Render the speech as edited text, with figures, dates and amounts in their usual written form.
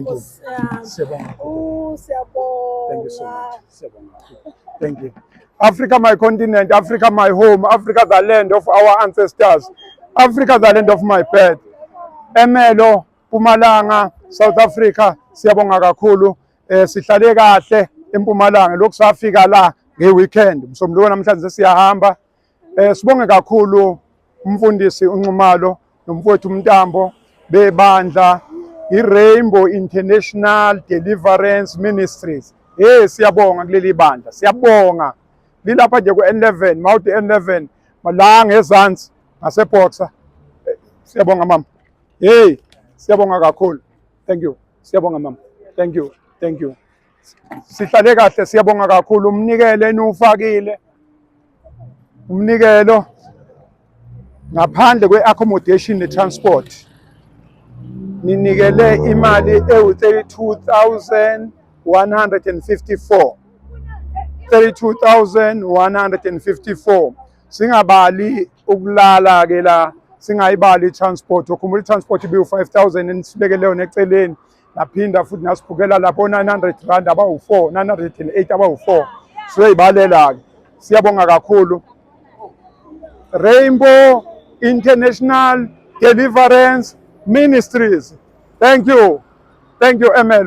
Nkosi yami. Siyabonga. Oh, siyabonga. Thank you so much. Siyabonga. Thank you. Africa, my continent, Africa, my home, Africa, the land of our ancestors, Africa, the land of my birth. Ermelo, Mpumalanga, South Africa, siyabonga kakhulu. Sihlale kahle eMpumalanga. Lokhu safika la nge-weekend. Msombuluko namhlanje siyahamba. Sibonge kakhulu umfundisi uNxumalo nomfowethu uMntambo bebandla i-Rainbow International Deliverance Ministries. Hey, siyabonga kuleli bandla. Siyabonga. Lilapha nje ku-N11, mawuthi N11 la ngezansi ngaseBoxer. Siyabonga mama. Hey, siyabonga kakhulu. Thank you. Siyabonga mama. Thank you. Thank you. Sihlale kahle, siyabonga kakhulu. Umnikelo eniwufakile. Umnikelo ngaphandle kwe-accommodation ne-transport. Ninikele imali ewu-32,154. 32,154. Singabali ukulala ke la, singayibali i-transport. Ukhumbula i-transport ibiwu-5000 enisibekele yona eceleni. Naphinda futhi nasiphukela lapho R900 abawu-4, 908 abawu-4. Siyoyibalela ke. Siyabonga kakhulu. Rainbow International Deliverance Ministries. Thank you. Thank you, Ermelo.